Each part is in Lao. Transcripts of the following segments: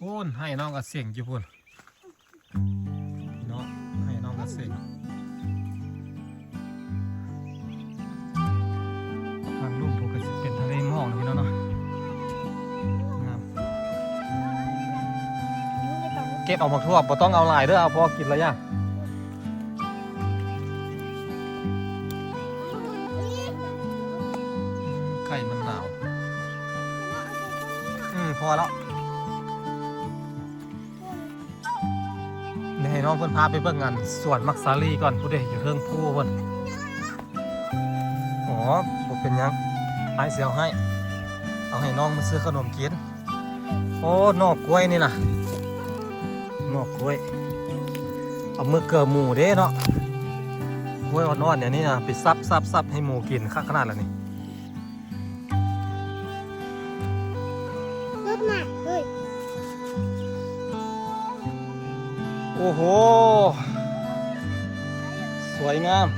ພຸ້ນ ໄຮ່ນ້ອງອາເສັງຢູ່ພຸ້ນ ພີ່ນ້ອງ ໄຮ່ນ້ອງອາເສັງ. ທາງລຸ່ມພຸ້ນກໍຊິເປັນທະເລໝອກນະພີ່ນ້ອງເນາະ ງາມ. ເກັບເອົາໝາກຖົ່ວ ບໍ່ຕ້ອງເອົາຫຼາຍເດີ ເອົາພໍກິນລະຢ່າ. ໄຂ່ມັນໜາວ ອືມ ພໍແລ້ວ. ດຽວໃຫ້ນ້ອງເພິ່ນພາໄປເບິ່ງອັນສວນໝາກສາລີກ່ອນ ພຸ້ນເດ້ ຢູ່ເທິງພູພຸ້ນ. ອໍ ບໍ່ເປັນຫຍັງ ອ້າຍຊິເອົາໃຫ້ ເອົາໃຫ້ນ້ອງມາຊື້ຂະໜົມກິນ. ໂອ້ ໜໍ່ກ້ວຍນີ້ນະ ໜໍ່ກ້ວຍ ປາໝຶກເກືອໝູເດ້ເນາະ. ກ້ວຍອ່ອນໆ ແນວນີ້ນະ ໄປສັບໆໆ ໃຫ້ໝູກິນ ຄັກຂະໜາດລະນີ້. ລົດມາເຮີ້ຍ ໂອ້ໂຫ ສວຍງາມ.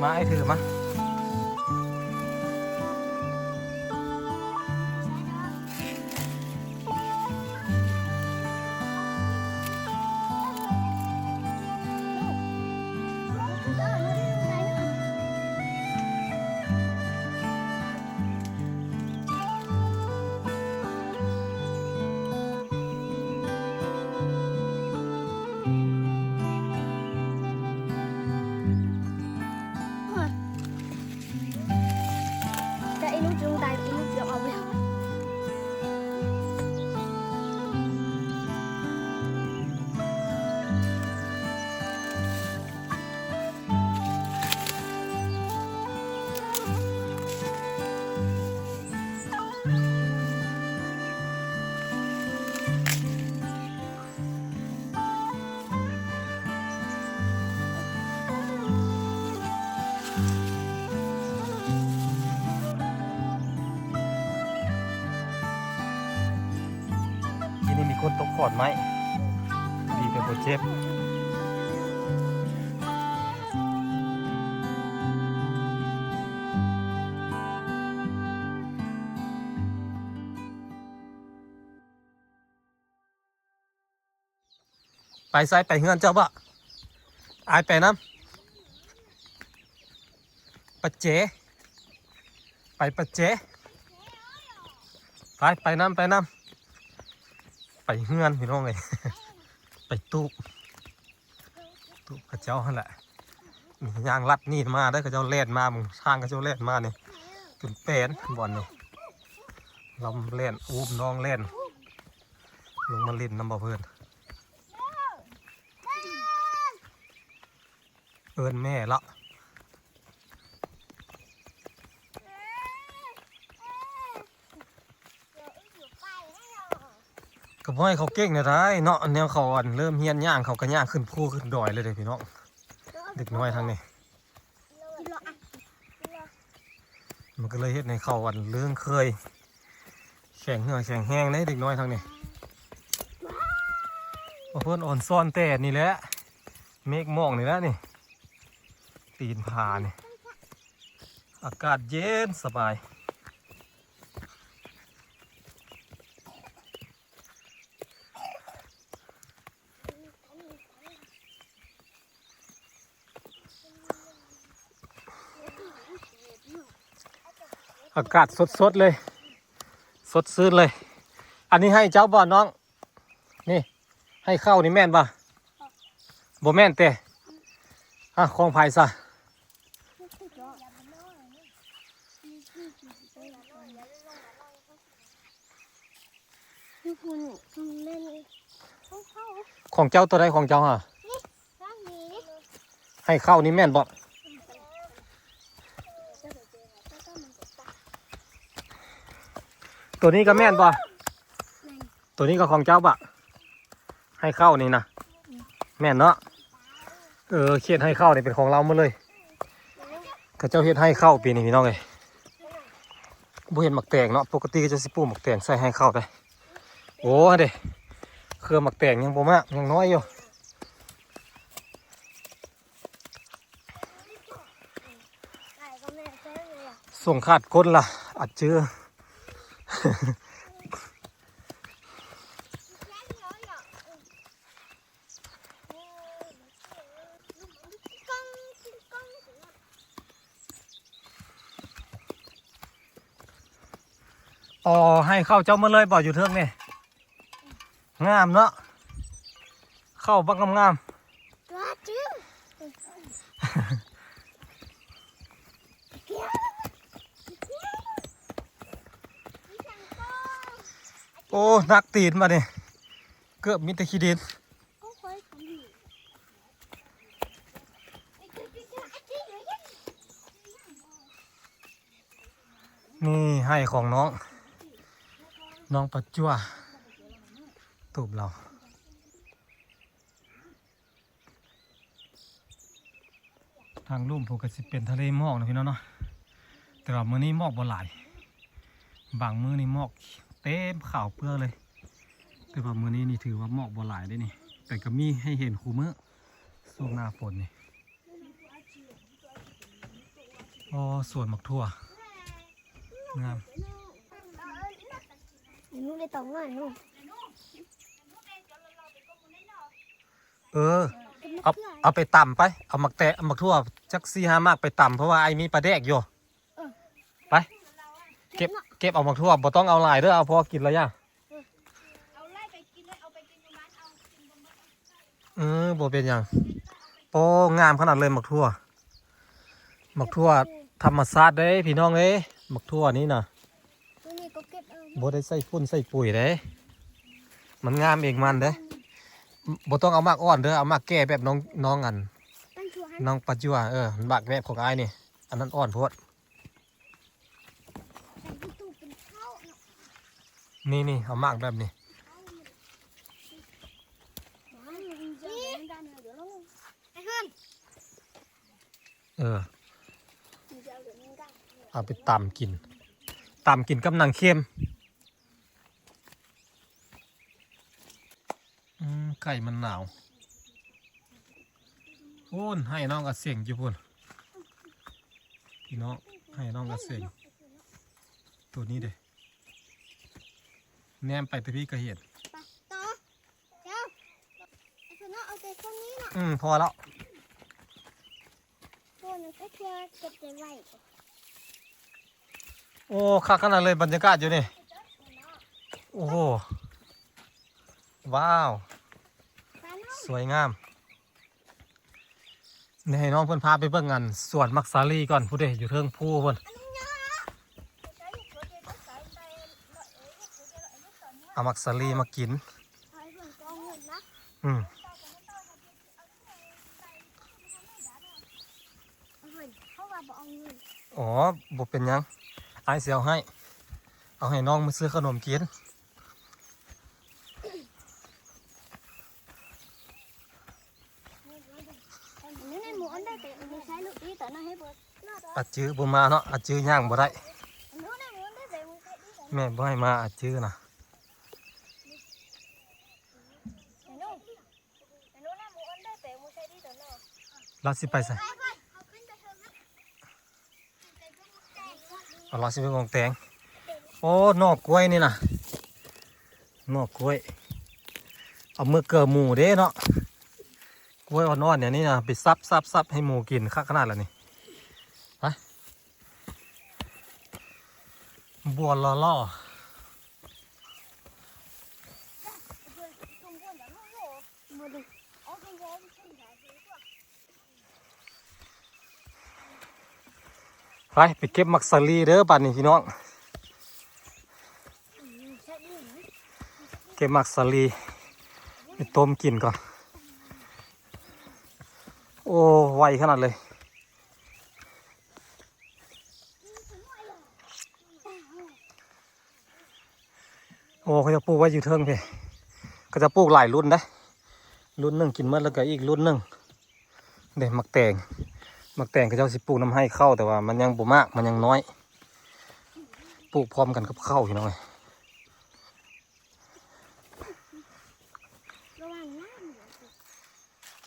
ມາ ອ້າຍຖືມາ. ທີ່ນີ້ມີຄົນຕົກຂອນໄມ້ ດີແຕ່ບໍ່ເຈັບ. ໄປໃສ? ໄປເຮືອນເຈົ້າບໍ? ອ້າຍໄປນຳ. ປະເຈ ໄປປະເຈ ໄປ ໄປນຳ ໄປນຳ ໄປເຮືອນພີ່ນ້ອງເອີຍ ໄປຕູບ ຕູບເຂົາເຈົ້າຫັ້ນແຫຼະ. ຍ່າງລັດນີ້ມາເດີ ເຂົາເຈົ້າແລ່ນມາ ເບິ່ງທາງເຂົາເຈົ້າແລ່ນມານີ້ ຈົນແປນບ່ອນນີ້ ລຳແລ່ນອູ້ມນ້ອງແລ່ນ ລົງມາຫຼິ້ນນຳບໍ່ເພິ່ນ. ເອີ້ນແມ່ລະ ກໍບໍ່ໃຫ້ເຂົາເກັ່ງແນວໃດເນາະ ແນວເຂົາອັນເລີ່ມຮຽນຍ່າງ ເຂົາກໍຍ່າງຂຶ້ນພູຂຶ້ນດອຍເລີຍເດ້ພີ່ນ້ອງ ເດັກນ້ອຍທາງນີ້. ມັນກໍເລີຍເຮັດໃຫ້ເຂົາອັນເລື່ອງເຄີຍ ແຂງເຫື່ອແຂງແຮງເດ້ເດັກນ້ອຍທາງນີ້. ເພິ່ນອ່ອນຊ້ອນແຕ່ນີ້ແຫຼະ ເມກໝອກນີ້ແຫຼະນີ້ ຕີນຜານີ້ ອາກາດເຢັນສະບາຍ. ອາກາດສົດໆເລີຍ ສົດຊື່ນເລີຍ. ອັນນີ້ໄຮ່ເຈົ້າບໍ່ນ້ອງ? ນີ້ ໄຮ່ເຂົ້ານີ້ແມ່ນບໍ່? ບໍ່ແມ່ນເຕ? ອາ ຂອງໃຜຊະ? ຢູ່ພຸ້ນ ແມ່ນຂອງເຈົ້າ. ຂອງເຈົ້າໂຕໃດຂອງເຈົ້າຫະ? ນີ້ ໄຮ່ເຂົ້ານີ້ແມ່ນບໍ່? ໂຕນີ້ກໍແມ່ນບໍ່? ແມ່ນ. ໂຕນີ້ກໍຂອງເຈົ້າບໍ່? ໄຮ່ເຂົ້ານີ້ນະ ແມ່ນເນາະ. ເອີ ເຂດໄຮ່ເຂົ້ານີ້ເປັນຂອງລາວໝົດເລີຍ. ເຂົາເຈົ້າເຮັດໄຮ່ເຂົ້າປີນີ້ພີ່ນ້ອງເອີຍ. ບໍ່ເຫັນໝາກແຕງເນາະ ປົກກະຕິເຂົາເຈົ້າຊິປູກໝາກແຕງໃສ່ໄຮ່ເຂົ້າໄດ໋. ໂອ້ ເດ້ ເຄືອໝາກແຕງຍັງບໍ່ມາກ ຍັງນ້ອຍຢູ່. ສົ່ງຂາດກົ້ນລະ ປັດຈື່. ອໍ ໃຫ້ເຂົ້າເຈົ້າໝົດເລີຍບໍ່ ຢູ່ເທິງນີ້? ງາມເນາະ ເຂົ້າບັກງາມໆ. ໂອ້ ໜັກຕີນບາດນີ້ ເກືອບມີແຕ່ຂີ້ດິນ. ນີ້ໄຮ່ຂອງນ້ອງ ນ້ອງປາຈົວ ຕູບລາວ. ທາງລຸ່ມພຸ້ນກໍຊິເປັນທະເລໝອກນະພີ່ນ້ອງເນາະ ແຕ່ວ່າມື້ນີ້ໝອກບໍ່ຫຼາຍ. ບາງມື້ນີ້ໝອກເຕັມຂາວເປືອເລີຍ ແຕ່ວ່າມື້ນີ້ນີ້ຖືວ່າໝອກບໍ່ຫຼາຍເດ້ນີ້ ແຕ່ກໍມີໃຫ້ເຫັນຄູ່ມື້ ຊ່ວງໜ້າຝົນນີ້. ອໍ ສວນໝາກຖົ່ວ ງາມ. ເອີ ເອົາ ເອົາໄປຕຳໄປ ເອົາໝາກແຕ ເອົາໝາກຖົ່ວຈັກສີ່ຫ້າໝາກໄປຕຳ ເພາະວ່າອ້າຍມີປາແດກຢູ່. ເອີ ໄປ ເກັບ ເກັບເອົາໝາກຖົ່ວ ບໍ່ຕ້ອງເອົາຫຼາຍເດີ ເອົາພໍກິນລະຢ່າ. ເອີ ບໍ່ເປັນຫຍັງ. ໂອ້ ງາມຂະໜາດເລີຍໝາກຖົ່ວ ໝາກຖົ່ວທຳມະຊາດເດ້ພີ່ນ້ອງເອີຍ ໝາກຖົ່ວນີ້ນະ. ໂຕນີ້ກໍເກັບເອົາ ບໍ່ໄດ້ໃສ່ຝຸ່ນໃສ່ປຸ໋ຍເດ້ ມັນງາມເອງມັນເດ້. ບໍ່ຕ້ອງເອົາໝາກອ່ອນເດີ ເອົາໝາກແກ່ແບບນ້ອງ ນ້ອງອັນ ນ້ອງປາຈົວ ເອີ ໝາກແບບຂອງອ້າຍນີ້ ອັນນັ້ນອ່ອນໂພດ. ນີ້ໆ ເອົາໝາກແບບນີ້ ເອີ ເອົາໄປຕຳກິນ ຕຳກິນກັບໜັງເຂັມ. ອືມ ໄກ່ມັນໜາວ. ໂອ້ນ ໄຮ່ນ້ອງອາເສັງຢູ່ພຸ້ນ ພີ່ນ້ອງ ໄຮ່ນ້ອງອາເສັງ ໂຕນີ້ເດ້ ແນມໄປແຕ່ພີ້ກໍເຫັນ. ໄປຕໍ່ ດຽວ ໄອ້ເພິ່ນເນາະ ເອົາແຕ່ຊ່ວງນີ້ເນາະ. ອືມ ພໍແລ້ວ. ໂອ້ ຄັກຂະໜາດເລີຍບັນຍາກາດຢູ່ນີ້. ໂອ້ໂຫ ວ້າວ ສວຍງາມ. ນີ້ໃຫ້ນ້ອງເພິ່ນພາໄປເບິ່ງອັນສວນໝາກສາລີກ່ອນ ພຸ້ນເດ້ ຢູ່ເທິງພູພຸ້ນ. ເອົາໝາກສາລີມາກິນ. ອືມ. ອໍ ບໍ່ເປັນຫຍັງ ອ້າຍຊິເອົາໃຫ້ ເອົາໃຫ້ນ້ອງມາຊື້ຂະໜົມກິນ. ອາຈືບໍ່ມາເນາະ ອາຈືຍ່າງບໍ່ໄດ້ ແມ່ບໍ່ໃຫ້ມາ ອາຈືນະ. ລາວຊິໄປໃສ? ເອົາ ລາວຊິໄປໝອງແຕງ. ໂອ້ ໜໍ່ກ້ວຍນີ້ນະ ໜໍ່ກ້ວຍ ເອົາມື້ເກືອໝູເດ້ເນາະ. ກ້ວຍອ່ອນໆ ແນວນີ້ນະ ໄປສັບໆໆ ໃຫ້ໝູກິນ ຄັກຂະໜາດລະນີ້. ໄປ ບົວຫຼໍ່ໆ. ໄປ ໄປເກັບໝາກສາລີເດີບາດນີ້ພີ່ນ້ອງ. ເກັບໝາກສາລີໄປຕົ້ມກິນກ່ອນ. ໂອ້ ໄວຂະໜາດເລີຍ. ໂອ້ ເຂົາເຈົ້າປູກໄວ້ຢູ່ເທິງເດ້ ເຂົາເຈົ້າປູກຫຼາຍລຸ້ນເດ້ ລຸ້ນໜຶ່ງກິນໝົດ ແລ້ວກໍອີກລຸ້ນໜຶ່ງເດ້. ໝາກແຕງ ໝາກແຕງເຂົາເຈົ້າຊິປູກນຳໄຮ່ເຂົ້າ ແຕ່ວ່າມັນຍັງບໍ່ໝາກ ມັນຍັງນ້ອຍ ປູກພ້ອມກັນກັບເຂົ້າ ພີ່ນ້ອງເອີຍ.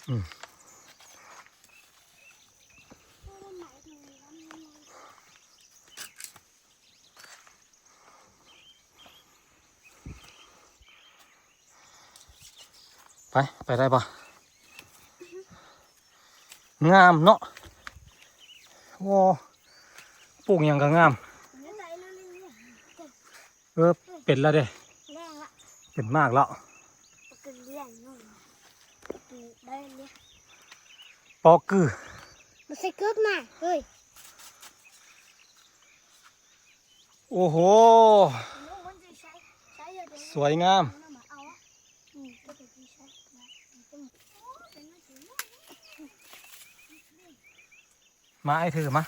ອືມ. ໂອ້ ມັນໄໝເຖິງນີ້ລະ ມັນ ມັນ ມັນ ໄປ ໄປໄດ້ບໍ່? ງາມເນາະ. ໂອ້ ປູກຫຍັງກໍງາມ. ເອີ ເປັນແລ້ວເດ້. ເປັນໝາກແລ້ວ. ປອກກື ບໍ່ໃສ່ເກີບມາເຮີ້ຍ. ໂອ້ໂຫ ສວຍງາມ. ມາ ອ້າຍຖືມາ.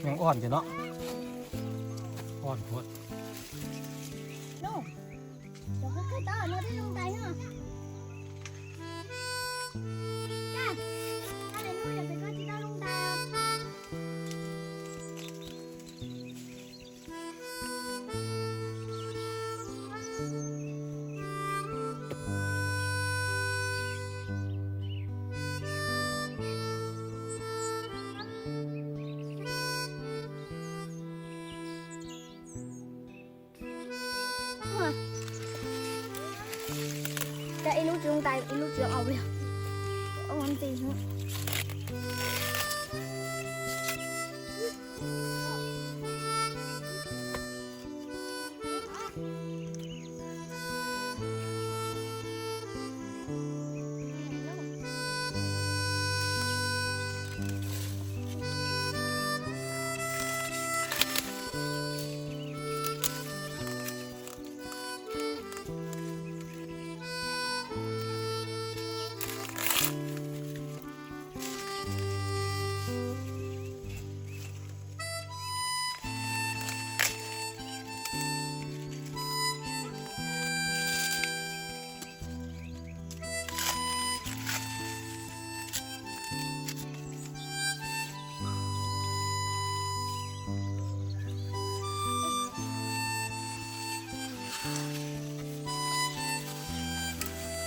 ຍັງອ່ອນຢູ່ເນາະ ອ່ອນໂພດ. ແຕ່ອີລູກຈຸງຕາຍ ອີລູກຈະເອົາເລີຍ ເອົາມັນຕີ.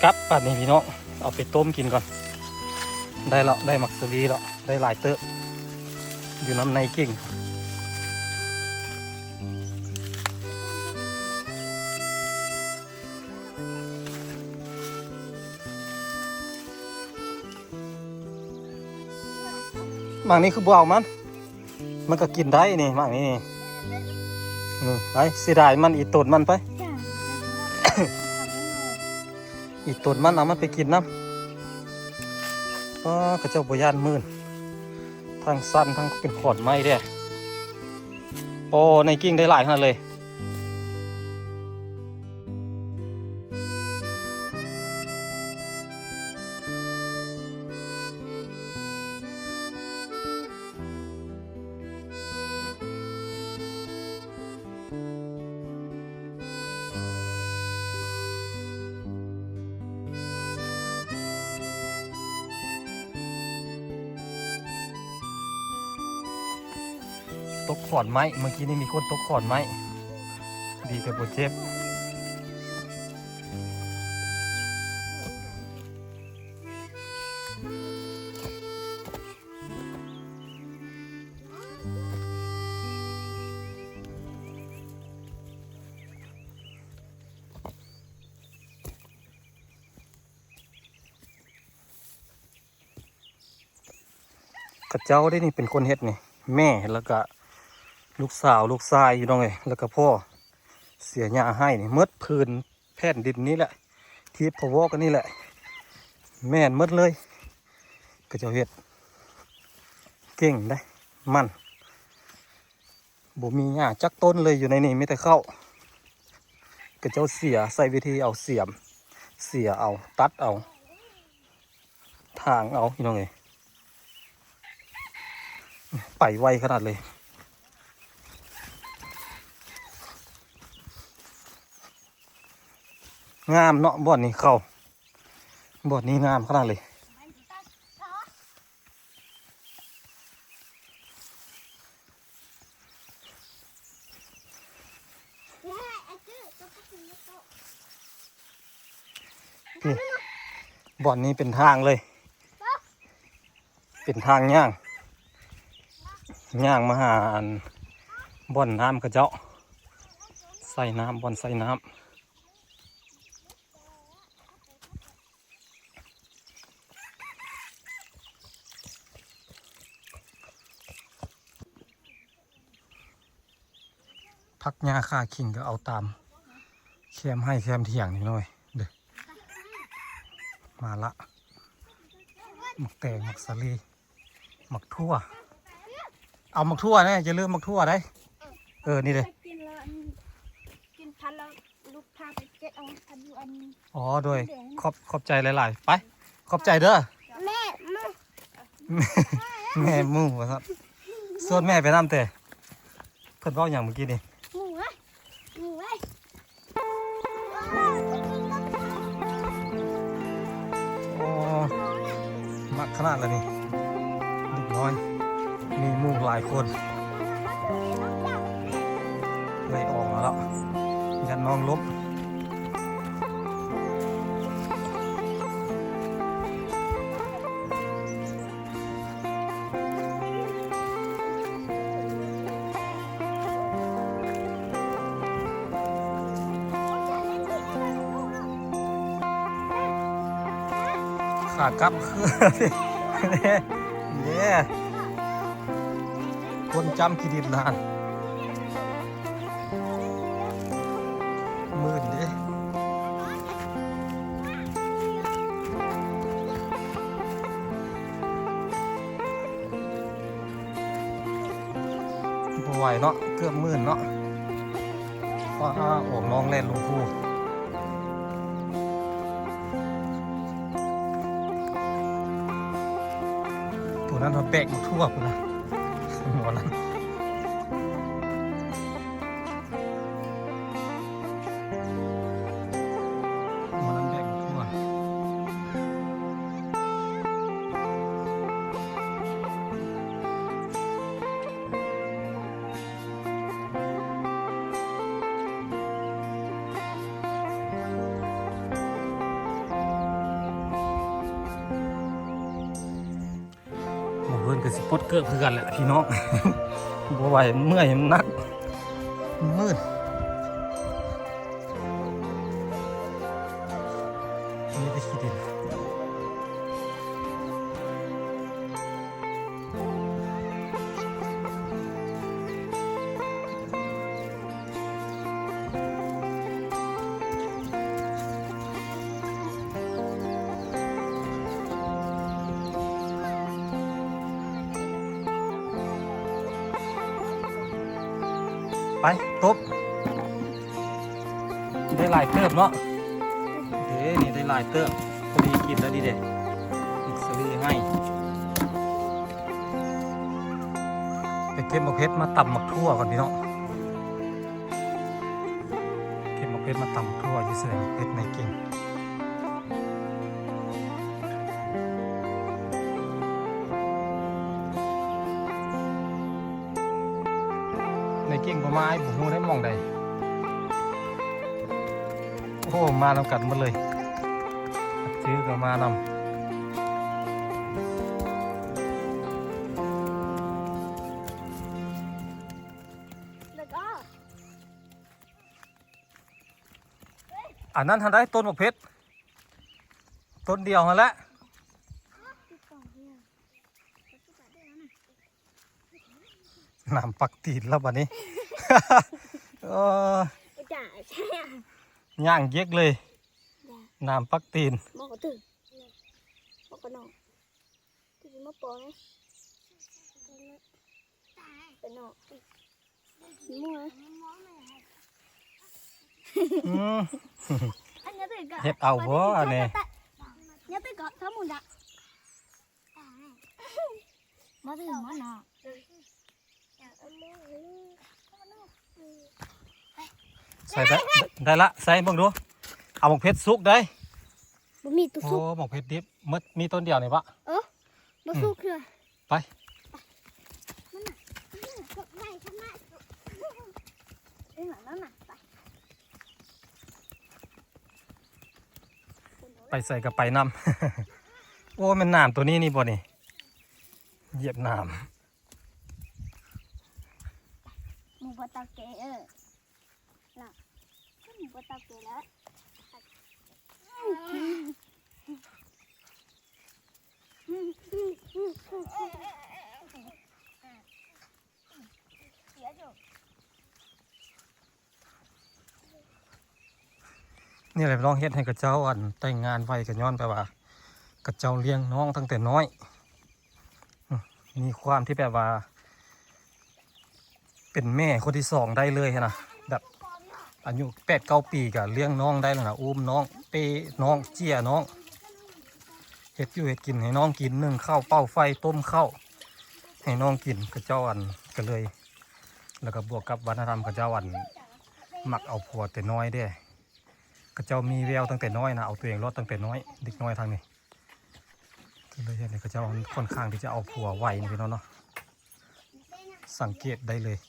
ກັບບາດນີ້ພີ່ນ້ອງ ເອົາໄປຕົ້ມກິນກ່ອນ. ໄດ້ແລ້ວ ໄດ້ໝາກສາລີແລ້ວ ໄດ້ຫຼາຍເຕີບ ຢູ່ນຳໃນກິ່ງ. ໝາກນີ້ຄືບໍ່ເອົາມັນ ມັນກໍກິນໄດ້ນີ້ ໝາກນີ້ນີ້. ໄປ ເສຍດາຍມັນ ອີຕົນມັນໄປ ອີຕົນມັນ ເອົາມັນໄປກິນນຳ. ປ້າ ເຂົາເຈົ້າບໍ່ຢ້ານມື່ນ ທັງສັ້ນທັງເປັນຂອນໄມ້ເດ້. ໂອ້ ໃນກິ່ງໄດ້ຫຼາຍຂະໜາດເລີຍ. ຕົກຂອນໄມ້ ເມື່ອກີ້ນີ້ມີຄົນຕົກຂອນໄມ້ ດີແຕ່ບໍ່ເຈັບ. ເຂົາເຈົ້າເດ້ນີ້ເປັນຄົນເຮັດນີ້ ແມ່ ແລ້ວກະລູກສາວ ລູກຊາຍ ພີ່ນ້ອງເອີຍ ແລ້ວກະພໍ່ ເສຍຫຍ້າໄຮ່ນີ້ໝົດພື້ນແຜ່ນດິນນີ້ແຫຼະ ທີ່ພະວອກອັນນີ້ແຫຼະ ແມ່ນໝົດເລີຍ. ເຂົາເຈົ້າເຮັດເກັ່ງໄດ໋ ມັນ ບໍ່ມີຫຍ້າຈັກຕົ້ນເລີຍ ຢູ່ໃນນີ້ມີແຕ່ເຂົ້າ. ເຂົາເຈົ້າເສຍ ໃຊ້ວິທີເອົາສຽມ ເສຍເອົາ ຕັດເອົາ ຖາງເອົາ ພີ່ນ້ອງເອີຍ ໄປໄວຂະໜາດເລີຍ. ງາມເນາະ ບ່ອນນີ້ເຂົ້າ ບ່ອນນີ້ງາມຂະໜາດເລີຍ. ນີ້ ບ່ອນນີ້ເປັນທາງເລີຍ. ປັນທາງຍ່າງ ຍ່າງມາຫາອັນບ່ອນນ້ຳເຂົາເຈົ້າ ໃສ່ນ້ຳ ບ່ອນໃສ່ນ້ຳ. ຜັກຫຍ້າຂາຂິງກໍເອົາຕາມແຄມໄຮ່ແຄມຖຽງນີ້ເລີຍເດີ້. ມາລະ ໝາກແຕງ ໝາກສາລີ ໝາກຖົ່ວ ເອົາໝາກຖົ່ວແດ່ ຢ່າລືມໝາກຖົ່ວໄດ໋. ເອີ ນີ້ເດ້ ກິນແລ້ວ ອັນ ກິນພັນແລ້ວ ລູກພາໄປເກັບເອົາອັນຢູ່ອັນ ອໍ ໂດຍ ຂອບ ຂອບໃຈຫຼາຍໆ ໄປ ຂອບໃຈເດີ້. ແມ່ໝູ ແມ່ໝູວ່າຊັ້ນ ຊວນແມ່ໄປນຳແຕ່ ເພິ່ນເວົ້າຫຍັງມື້ກີ້ນີ້? ໝູເອີຍ ໝູເອີຍ. ໂອ້ ມັກຂະໜາດລະນີ້ ເດັກນ້ອຍ ມີໝູຫຼາຍຄົນ ໄລ່ອອກມາແລ້ວ ຢ້ານນ້ອງລົ້ມ. ຂາກັບ ເດ້ ເດ້ ຄົນຈ້ຳຂີ້ດິນນານ ມື່ນເດ້. ບໍ່ໄຫວເນາະ ເກືອບມື່ນເນາະ. ປ້າ ອອກນ້ອງແລ່ນລົງພູ ຜູ້ນັ້ນເຂົາແບກໝາກຖົ່ວພຸ້ນນະ ໝໍນັ້ນ. ໝໍນັ້ນແບກໝາກຖົ່ວ ມື້ອື່ນກໍຊິປົດເກີບຄືກັນແຫຼະພີ່ນ້ອງ ບໍ່ໄຫວ ເມື່ອຍ ມັນໜັກ ມັນມືດ ມີແຕ່ຂີ້ດິນ. ໄປ ຕົບ ໄດ້ຫຼາຍເຕີບເນາະ ເດ້ ນີ້ໄດ້ຫຼາຍເຕີບ ພໍດີກິນແລ້ວນີ້ເດ້ ອີກສະລີໃຫ້ ໄປເກັບໝາກເຜັດມາຕຳໝາກຖົ່ວກ່ອນພີ່ນ້ອງ. ເກັບໝາກເຜັດມາຕຳທົ່ວຢູ່ເຊິ່ງເຜັດໃນເກັ່ງ ໃນເກັ່ງບໍ່ມາ ອ້າຍບໍ່ຮູ້ໄດ້ໝ່ອງໃດ. ໂອ້ ມານຳກັນໝົດເລີຍ ຈື່ກໍມານຳ. ອັນນັ້ນຫັ້ນໄດ໋ ຕົ້ນໝາກເຜັດ ຕົ້ນດຽວຫັ້ນແຫຼະ ນ້ຳປັກຕີນແລ້ວບັດນີ້ ເອີ ຍ່າງເຢັກເລີຍ ນ້ຳປັກຕີນ ໝໍກະຕື່ ໝໍກະນອກ. ຄືຊິມາປອງເນາະ ເປັນເນາະ ໝູ ອືມ ອັນນີ້ເປັນກະ ເຮັດເອົາບໍ່ອັນນີ້ ນີ້ເປັນກະ ສະໝຸນດະ ມາເຖິງໝໍເນາະ. ໃສ່ໄດ້ ໄດ້ລະ ໃສ່ເບິ່ງດູ ເອົາໝາກເຜັດສຸກໄດ໋ ບໍ່ມີຕົວສຸກ ໂອ້ ໝາກເຜັດດິບ ໝົດມີຕົ້ນດຽວນີ້ປະ ເອີ ບໍ່ສຸກເທື່ອ ໄປ ໄປໃສກໍໄປນຳ ໂອ້ ແມ່ນນ້ຳຕົວນີ້ນີ້ບໍ່ນີ້ ຫຽບນ້ຳ ໝູ່ບໍ່ເຕົາແກ່ເອີ ລະ ໝູ່ບໍ່ເຕົາແກ່ລະ ນີ້ແຫຼະພີ່ນ້ອງ ເຮັດໃຫ້ເຂົາເຈົ້າ ອັນ ແຕ່ງງານໄວ ກໍຍ້ອນແບບວ່າ ເຂົາເຈົ້າລ້ຽງນ້ອງຕັ້ງແຕ່ນ້ອຍ ອື ມີຄວາມທີ່ແບບວ່າ ເປັນແມ່ຄົນທີສອງໄດ້ເລີຍຫັ້ນນະ ແບບອາຍຸແປດເກົ້າປີກໍລ້ຽງນ້ອງໄດ້ແລ້ວນະ ອຸ້ມນ້ອງ ເປ້ນ້ອງ ເຈ້ຍນ້ອງ ເຮັດຢູ່ເຮັດກິນໃຫ້ນ້ອງກິນ ໜຶ້ງເຂົ້າ ເປົ່າໄຟ ຕົ້ມເຂົ້າໃຫ້ນ້ອງກິນ ເຂົາເຈົ້າ ອັນ ກໍເລີຍ ແລ້ວກໍບວກກັບວັດທະນະທຳເຂົາເຈົ້າ ອັນ ມັກເອົາຜົວແຕ່ນ້ອຍເດ້ ເຂົາເຈົ້າມີແວວຕັ້ງແຕ່ນ້ອຍນະ ເອົາຕົວເອງລອດຕັ້ງແຕ່ນ້ອຍ ເດັກນ້ອຍທາງນີ້ ກໍເລີຍເຮັດໃຫ້ເຂົາເຈົ້າຂ້ອນຂ້າງທີ່ຈະເອົາຜົວໄວນີ້ພີ່ນ້ອງເນາະ ສັງເກດໄດ້ເລີຍ